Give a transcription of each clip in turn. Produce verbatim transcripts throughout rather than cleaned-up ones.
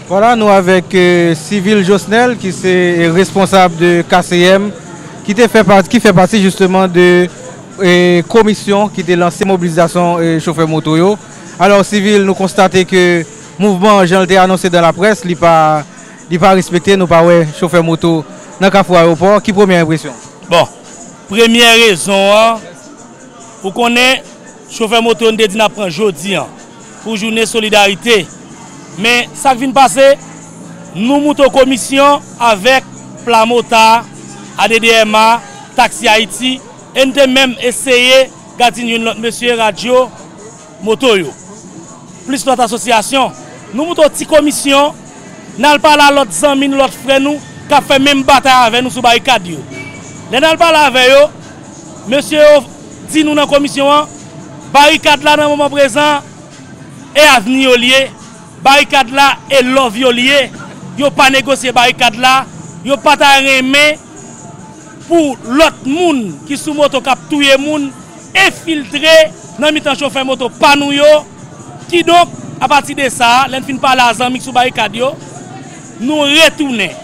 Vwala, nou avèk, euh, Civil Josnel, ki se, euh, responsab de K C M, ki te fè pati, ki fè pati jisteman de, euh, komisyon ki te lanse mobilizasyon, euh, chofè moto yo. Alò, Civil, nou konstate ke mouvman, jan l te anonse dan laprès, li pa, li pa respekte, nou pa wè chofè moto nan kafou ayewopò. Ki premye enpresyon? Bon, premye rezon an, ou konnen, chofè moto yo, n te di n ap pran jodi an pou jounen solidarite. Men sa k vin pase, nou moute yon komisyon avèk Pla Mota, A D D M A, Taxi Haïti, e n te menm eseye gadin youn lòt mesye radyo moto yo, plis lòt asosyasyon. Nou moute yon ti komisyon, n al pale a lòt zanmi n, lòt frè nou k ap fè menm batay avè nou sou barikad yo. Lè n al pale avè yo, mesye yo di nou nan komisyon an, barikad la nan moman prezan, e avni yo l ye, barikad la e love yo l ye, yo pa negosye barikad la, yo pa ta renmen pou lòt moun ki sou moto k ap touye moun enfiltre nan mitan chofè moto pa nou yo. Kidonk, apati de sa, lè n fin pale a zanmi k sou barikad yo, nou retounen.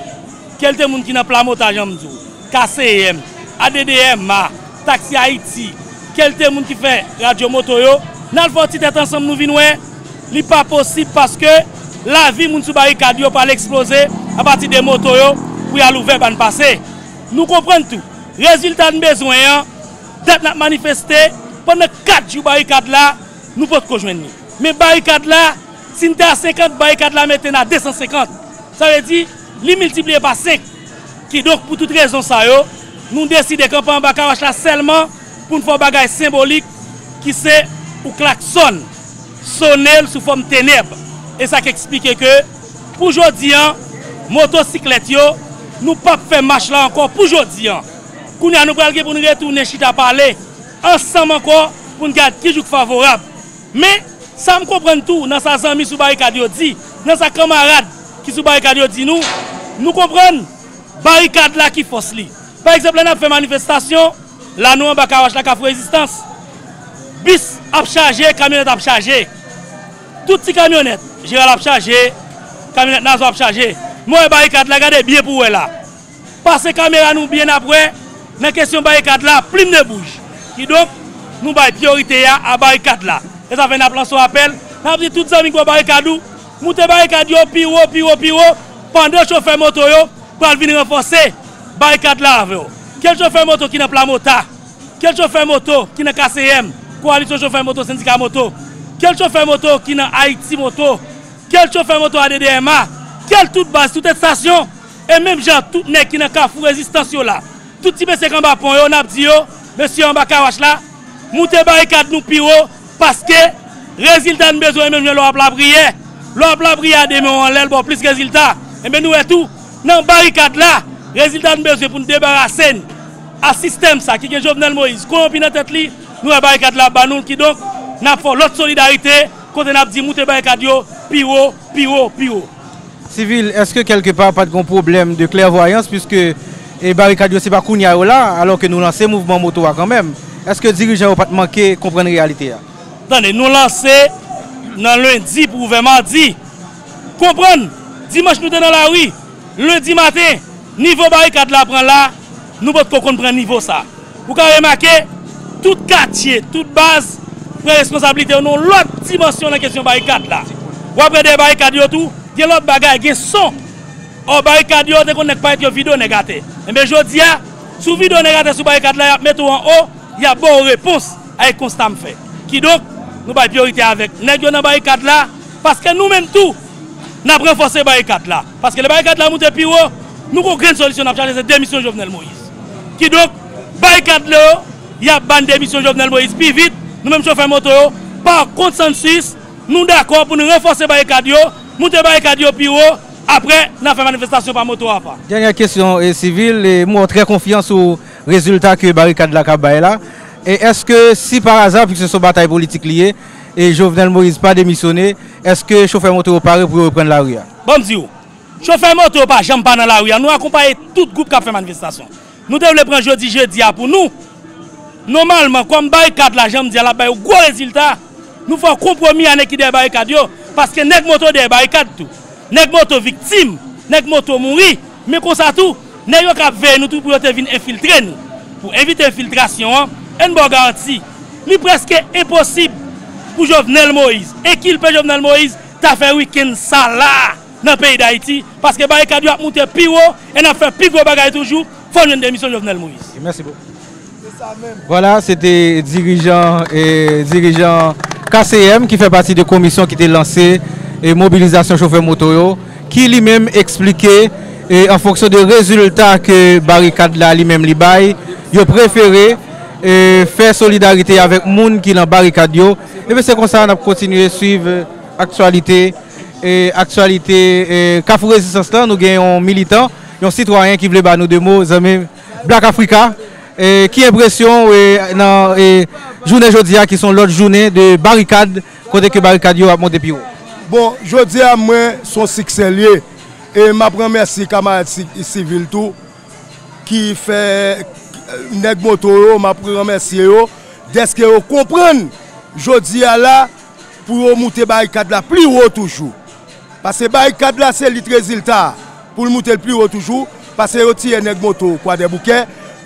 Kèlte moun ki nan Pla Mota, jan m di w, K C M, A D D M A, Taxi Haïti, kèlte moun ki fè radyo moto yo, n al fè yon ti tèt ansanm, nou vin wè, li pa posib paske lavi moun sou barikad yo pral eksploze apati de moto yo pou y al ouvè ba n pase. Nou konprann tou, rezilta n bezwen an, dat n ap manifeste, pandan kat jou barikad la, nou potko jwenn li. Men barikad la, si n te a senkant, barikad la mete n a de san senkant. Sa vle di, li miltipliye pa senk. Kidonk, pou tout rezon sa yo, nou deside kanpe anba kawach la sèlman pou n fè yon bagay senbolik ki se ou klaksòn, sone l sou fòm tenèb. E sa k eksplike ke pou jodi an, motosiklèt yo, nou p ap fè mach la ankò pou jodi an. Kounye a, nou pral gen pou n retounen chita pale ansanm ankò pou n gad ki jou k favorab. Men, sa m konprann tou nan sa zanmi sou barikad yo di, nan sa kanmarad ki sou barikad yo di nou, nou konprann barikad la ki fòs li. Pa egzanp, lè n ap fè manifestasyon, la nou anba kawach la Kafou Rezistans. Bis ap chaje, kamyonèt ap chaje. Tout ti kamyonèt, Jeral ap chaje, kamyonèt Nazon ap chaje. Men w wè barikad la, gade byen pou w wè la. Pase kamera nou byen ap wè, nan kesyon barikad la, plim ne bouj. Kidonk, nou bay priyorite a a barikad la. E sa fè n ap lanse yon apèl, n ap di tout zanmi k bò barikad ou, moute barikad yo pi wo, pi wo, pi wo, pandan chofè moto yo pral vin ranfòse barikad la avè w. Kèl chofè moto ki nan Pla Mota, kèl chofè moto ki nan K C M, Kowalisyon Chofè Moto Sendika Moto, kèl chofè moto ki nan Ayiti Moto, kèl chofè moto A D D M A, kèl tout baz, tout estasyon, e menm jan tout nèg ki nan Kafou Rezistans yo la, tout ti mesye k anba pon yo, n ap di yo, mesye anba kawach la, moute barikad nou pi wo, paske rezilta n bezwen menm jan lè w ap lapriyè. Lè w ap lapriyè a de men w anlè, l ba w plis rezilta. Enben, nou wè tou, nan barikad la, rezilta n bezwen pou n debarase n a sistèm sa ki gen Jovenel Moïse kowonpi nan tèt li, nou wè barikad la ap ba nou l. Kidonk, n ap fè yon lòt solidarite, kote n ap di moute barikad yo pi wo, pi wo, pi wo. Civil, èske kèlkepa pa t gen yon pwoblèm de klèvwayans, piske, e, barikad yo se pa kounye a yo la, alò ke nou lanse mouvman moto a kanmenm? Èske dirijan yo pa t manke konprann reyalite a? Tande, nou lanse nan lendi pou ouvè madi. Konprann, dimanch nou te nan lari, lendi maten, nivo barikad la pran la, nou potko konn pran nivo sa. Ou ka remake, tout katye, tout baz pran responsablite yo nan yon lòt dimansyon nan kesyon barikad la. W ap wè dèyè barikad yo tou, gen lòt bagay, gen son. Ò, barikad yo, te konn nèg parèt yo vide nèg atè. Enben, jodi a, si w vide nèg atè sou barikad la, y ap mete w anwo, y ap ba w repons avèk konsta m fè. Kidonk, nou bay priyorite avèk nèg yo nan barikad la, paske nou menm tou, n ap ranfòse barikad la. Paske lè barikad la moute pi wo, nou gon grenn solisyon n ap chache, se demisyon Jovenel Moïse. Kidonk, barikad la yo, y ap ban demisyon Jovenel Moïse pi vit, nou menm chofè moto yo, pa konsansis, nou dakò pou n ranfòse barikad yo, moute barikad yo pi wo, apre, n a fè manifestasyon pa moto apa. Dènyè kesyon, e, Civil, e, m wè w trè konfyan sou rezilta ke barikad la ka bay la. E èske si pa aza, piske se yon batay politik li ye, e Jovenel Moïse pa demisyone, èske chofè moto yo pare pou yo reprann lari a? Ban m di w, chofè moto yo pa janm pa nan lari a. Nou akonpaye tout gwoup k ap fè manifestasyon. Nou te vle pran jodi jedi a pou nou. Nòmalman, kòm barikad la, jan m di a, l ap bay yon gwo rezilta, nou fè yon konpwomi a nèg ki dèyè barikad yo, paske nèg moto dèyè barikad tou. Nèg moto viktim, nèg moto mouri, men konsa tou, nèg yo k ap veye nou tou pou yo te vin enfiltre nou. Pou evite enfiltrasyon an, ann ba w garanti, li prèske enposib pou Jovenel Moïse, enkilpe Jovenel Moïse, ta fè wikenn sa la nan peyi Dayiti, paske barikad yo ap moute pi wo e n ap fè pi gwo bagay toujou, fò n jwenn demisyon Jovenel Moïse. Mèsi bokou. Vwala, se te dirijan, e, dirijan K C M ki fè pati de komisyon ki te lanse, e, mobilizasyon chofè moto yo, ki li menm eksplike, e, an fonksyon de rezilta ke barikad la li menm li bay, yo prefere, e, fè solidarite avèk moun ki nan barikad yo. Ebyen, se konsa n ap kontinye swiv, e, aktyalite, e, aktyalite, e, Kafou Rezistans lan. Nou gen yon militan, yon sitwayen ki vle ba nou de mo, zanmi Black Africa. E, ki enpresyon w, e, nan, e, jounen jodi a, ki se yon lòt jounen de barikad, kote ke barikad yo ap monte pi wo? Bon, jodi a, mwen, se yon siksè l ye. E m ap ranmèsye kamarad si-, sivil tou, ki fè, nèg moto yo, m ap ranmèsye yo, dèske yo konprann jodi a la, pou yo moute barikad la pi wo toujou. Paske barikad la se li t rezilta pou l moute l pi wo toujou, paske yo tiye nèg moto Kwadèboukè,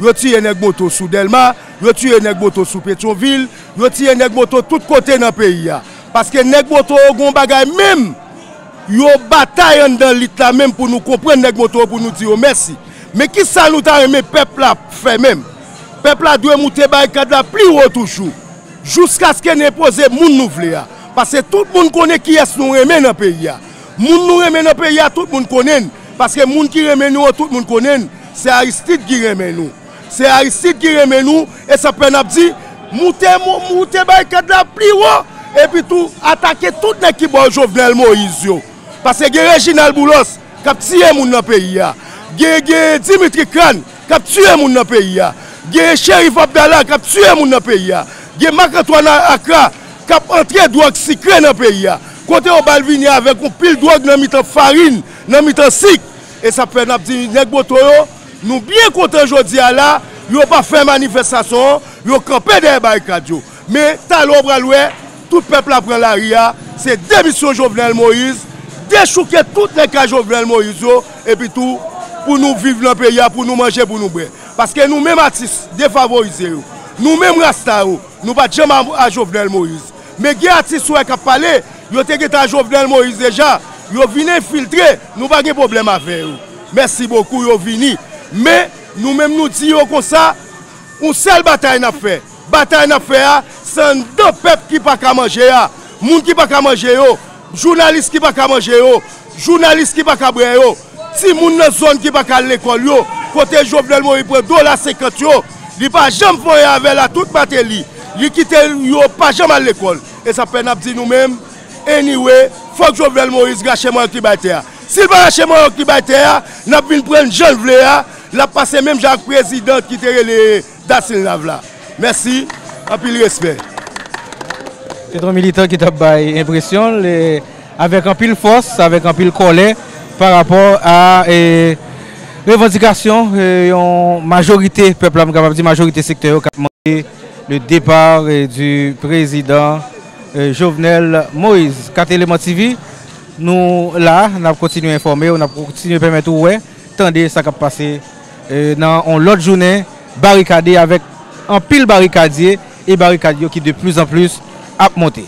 yo tiye nèg moto sou Dèlma, yo tiye nèg moto sou Petyonvil, yo tiye nèg moto tout kote nan peyi a. Paske nèg moto yo gon bagay menm, yo batay anndan lit la menm pou nou konprann nèg moto yo, pou nou di yo mèsi. Men kisa nou ta renmen pèp la fè menm? Pèp la dwe moute barikad la pi wo toujou. Jiskaske n enpoze moun nou vle a. Paske tout moun konnen kiyès nou renmen nan peyi a. Moun nou renmen nan peyi a, tout moun konnen n. Paske moun ki renmen nou an, tout moun konnen n. Se Aristide ki renmen nou. Se Aristide ki renmen nou, e sa k fè n ap di, moute, mou-, moute barikad la pi wo, epi tou atake tout nèg ki bò Jovenel Moïse yo. Paske gen Reginald Boulos k ap tiye moun nan peyi a. Gen, gen Dimitri Crane k ap tiye moun nan peyi a. Gen Cherif Abdallah k ap tiye moun nan peyi a. Gen Marc Antoine Accra k ap antre dwòg sikre nan peyi a. Kote yo ba l vini avèk yon pil dwòg nan mitan farin, nan mitan sik. E sa fè n ap di nèg moto yo, nou byen kontan jodi a la, yo pa fè manifestasyon an, yo kanpe dèyè barikad yo. Men talè w pral wè, tout pèp la pran lari a, se demisyon Jovenel Moïse, dechouke tout nèg ka Jovenel Moïse yo, epi tou, pou nou viv nan peyi a, pou nou manje, pou nou bwè. Paske nou menm atis defavorize yo, nou menm rasta yo, nou pa t janm a, a Jovenel Moïse. Men gen atis ou wè k ap pale, yo te gentan a Jovenel Moïse deja, yo vin enfiltre, nou pa gen pwoblèm avè yo. Mèsi bokou, yo vini. Men, nou menm nou di yo konsa, yon sèl batay n ap fè. Batay n ap fè a, se anndan pèp ki pa ka manje a. Moun ki pa ka manje yo, jounalis ki pa ka manje yo, jounalis ki pa ka bwè yo, timoun nan zòn ki pa ka al lekòl yo, kote Jovenel Moïse pran dola senkant yo, li pa janm voye avè l a tout Martelly, li kite yo pa janm al lekòl. E sa fè n ap di nou menm, anyway, fòk Jovenel Moïse rache manyòk li bay tè a. Si l pa rache manyòk li bay tè a, n ap vin pran l jan l vle a, l ap pase menm jan ak prezidan ki te rele Dasilnav la. Mèsi, anpil respè. Se te yon militan ki t ap bay enpresyon l, e, avèk anpil fòs, avèk anpil kòlè pa rapò a, e, revandikasyon, e, yon majorite pèp la, m kapab di majorite sektè yo k ap mande le départ, e, du président, e, Jovenel Moïse. Kat Eleman T V, nou la, n ap kontinye enfòme w, n ap kontinye pèmèt ou wè, tande sa k ap pase, e, nan yon lòt jounen barikade avèk anpil barikadye e barikad yo ki de plus en plus ap monte.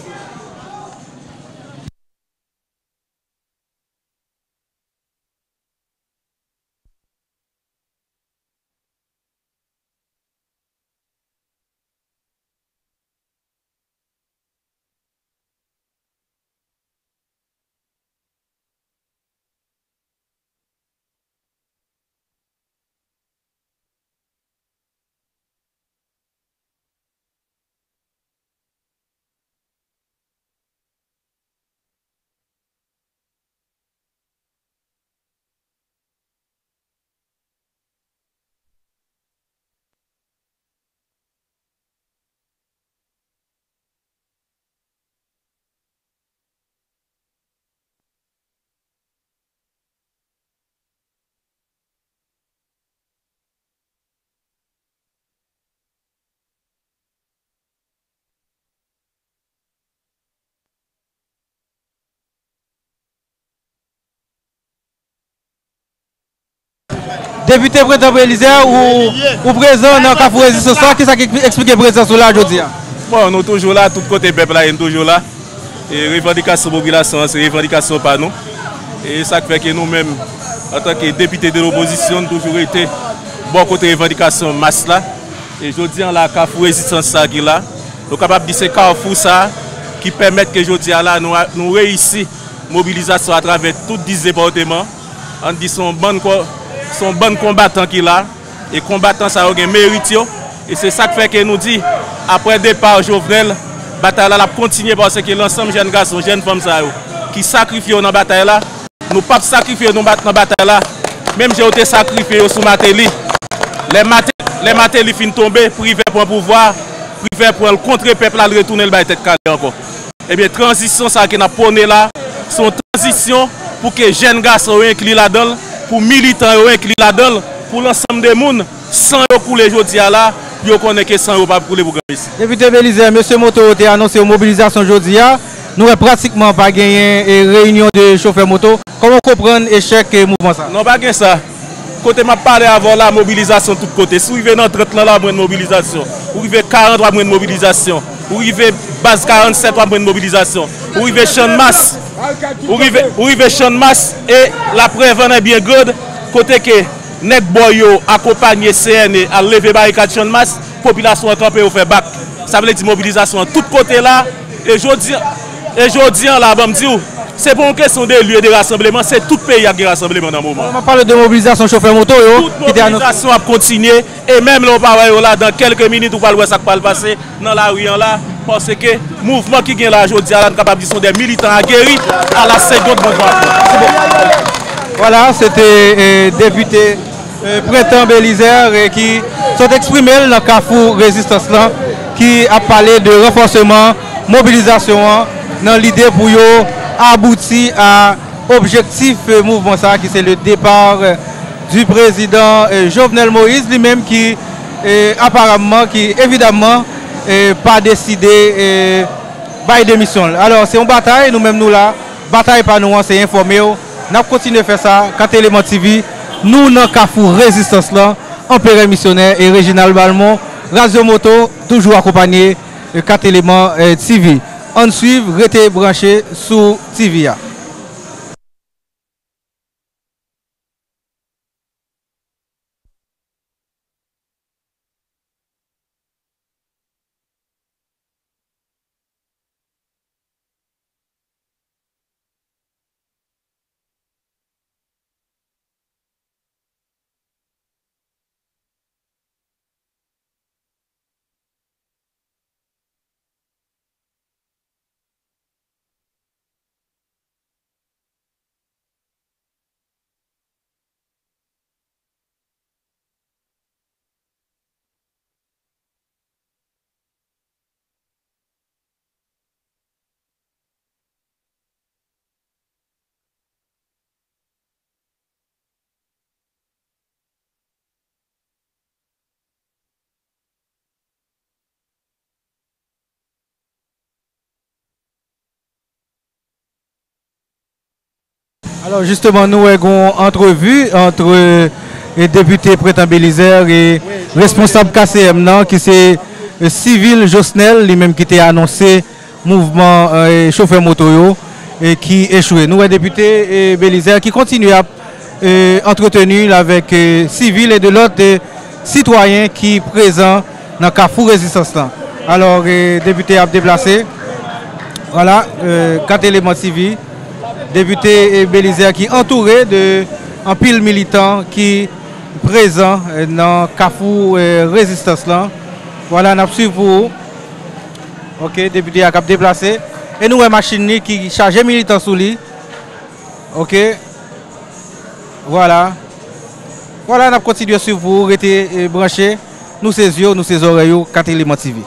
Depite Prentan Belizaire, ou, ou prezan nan Kafou Rezistans la, kisa ki eksplike prezans ou la jodi a? Bon, nou toujou la, tout kote pèp la ye, nou toujou la. E revandikasyon popilasyon an, se revandikasyon pa nou. E sa k fè ke nou menm, antanke depite de lopozisyon, nou toujou rete bò kote revandikasyon mas la. E jodi an la, Kafou Rezistans sa ki la, nou kapab di se kafou sa ki pèmèt ke jodi a la, nou, nou reyisi mobilizasyon atravè tout dis depatman. Ann di se yon bann kò, se yon bann konbatan ki la, e konbatan sa yo gen merit yo, e se sa k fè ke nou di, apre depa Jovenel, batay la l ap kontinye paske lansanm jèn gason, jèn fanm sa yo, ki sakrifye yo nan batay la, nou p ap sakrifye nou bat-, nan batay la, menm jan yo te sakrifye yo sou Mateli. Lè Mate-, lè Mateli fin tonbe, Privè pran pouvwa, Privè pran l kontre pèp la, l retounen l bay Tèt Kale ankò. Ebyen, tranzisyon sa ke n ap pwone la, se yon tranzisyon pou ke jèn gason yo enkli ladan l, pou militan yo enkli ladan l, pou lansanm de moun, san yo koule jodi a la, pou yo konnen ke san yo p ap koule pou granmesi. Depite Belizaire, mesye moto yo te anonse yon mobilizasyon jodi a. Nou wè pratikman pa genyen, e, reyinyon de chofè moto. Kòman w konprann echèk, e, mouvman sa? Non, pa gen sa. Kote m ap pale avè w la, mobilizasyon tout kote. Si w rive nan trant lan la, w ap jwenn mobilizasyon. Ou rive karant, w ap jwenn mobilizasyon. Ou rive baz karannsèt, w ap jwenn mobilizasyon. Ou rive Channmas, ou rive, ou rive Channmas e laprè Vanèbyen Grand, kote ke nèg bòy yo akonpanye C N E al leve barikad Channmas, popilasyon an kanpe, yo fè bak. Sa vle di mobilizasyon an tout kote la. E jodi, e jodi an la, ban m di w, se pa yon kesyon de lye de rasanbleman, se tout peyi a gen rasanbleman nan moman. M ap pale de mobilizasyon chofè moto yo, ki te anonse. Tout mobilizasyon ap kontinye, e menm lè w pa wè yo la, dan kèlke minit, ou pral wè sa k pral pase nan lari an la, paske mouvman ki gen la jodi a la, n kapab di se de militan ageri, a la segonn mouvman ap pran. Vwala, se te, e, depite, e, Prentan Belizaire, e, ki sot eksprime l nan Kafou Rezistans lan, ki ap pale de ranfòseman mobilizasyon an nan lide pou yo abouti a objektif, e, mouvman sa ki se le départ, e, du président, e, Jovenel Moïse, li menm ki, e, aparamman, ki evidamman, e, pa deside, e, bay demisyon l. Alò, se yon batay, nou menm nou la. Batay pa nou an, se enfòme w. N ap kontinye fè sa, Kat Eleman T V. Nou nan Kafou Rezistans lan, Anperè Misyonè e Reginald Balmont, Razyo Moto, toujou akonpanye, e, Kat Eleman, e, T V. Ann swiv, rete branche sou T V a. Alò, jisteman, nou wè gon antrevi ant, e, depite Prentan Belizaire e responsab K C M nan, ki se, e, Civil Josnel, li menm ki te anonse mouvman, e, chofè moto yo, e, ki echwe. Nou wè depite, e, Belizaire ki kontinye ap, e, antreteni l avèk, e, sivil e de lòt, e, sitwayen ki prezan nan Kafou Rezistans lan. Alò, e, depite ap deplase. Vwala, e, Kat Eleman T V. Depite, e, Belizaire ki antoure de anpil militan ki prezan, e, nan Kafou, e, Rezistans lan. Vwala, n ap swiv pou ou. Ok, depite a k ap deplase. E nou wè machin li ki chaje militan sou li. Ok. Vwala. Vwala, n ap kontinye swiv pou ou. Rete, e, branche. Nou se zye w, nou se zòrèy ou, Kat Eleman T V.